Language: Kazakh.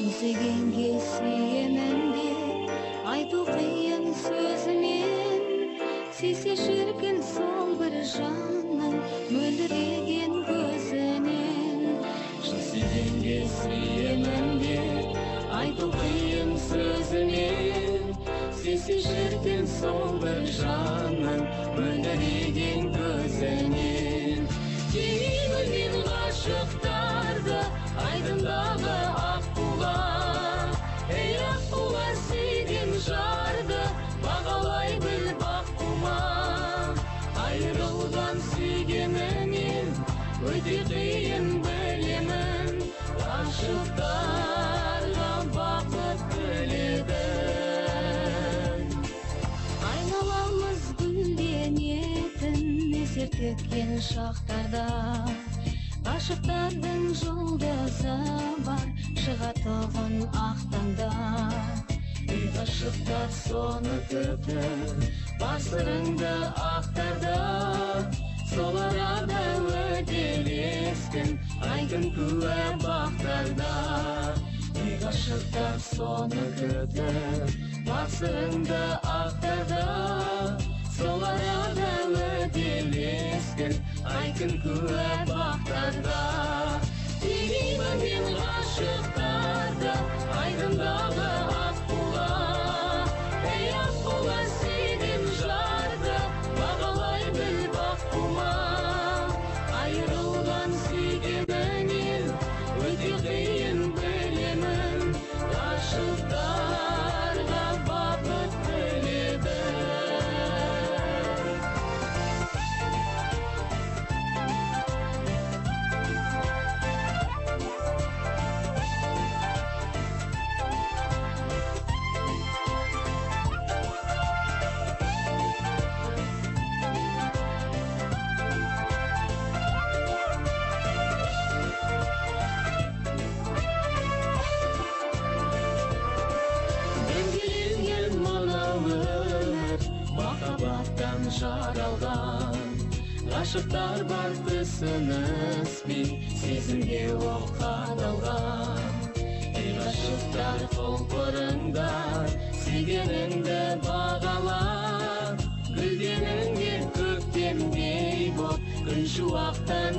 Шын сүйгенге сүйемін деп айту қиын сөзімен, сүйсе шіркін сол бір жанның мөлдіреген көзінен. Шын сүйгенге сүйемін деп айту қиын сөзімен, сүйсе шіркін сол бір жанның мөлдіреген көзінен. Теңеймін мен ғашықтарды айдындағы аққуға, ей, аққулар сүйген жарды бағалай біл, бақ қума. Айырылған сүйгенінен өте қиын, білемін, ғашықтарға бақыт тіледім. Айналамыз гүлденетін нөсер төккен шақтарда, ғашықтардың жұлдызы бар шығатұғын ақ таңда. Ей, ғашықтар, соны күтіп, бар сырыңды ақтарда, сол арада уәделескен айқын куә бақтарда. Ей, ғашықтар, соны күтіп, бар сырыңды ақтарда, сол арада уәделескен айқын куә бақтарда. Теңеймін мен ғашықтарды айдындағы аққуға, ей, аққулар сүйген жарды бағалай біл, бақ қума. Айырылған сүйгенінен өте қиын, білемін, ғашықтарға бақыт тіледім. Дөңгеленген мына өмір махаббаттан жаралған, ғашықтар бар түсініспей сезімге оқ қадалған. Ей, ғашықтар, құлпырыңдар, сүйгеніңді бағала, гүлденіңдер көктемдей боп күн шуақтан.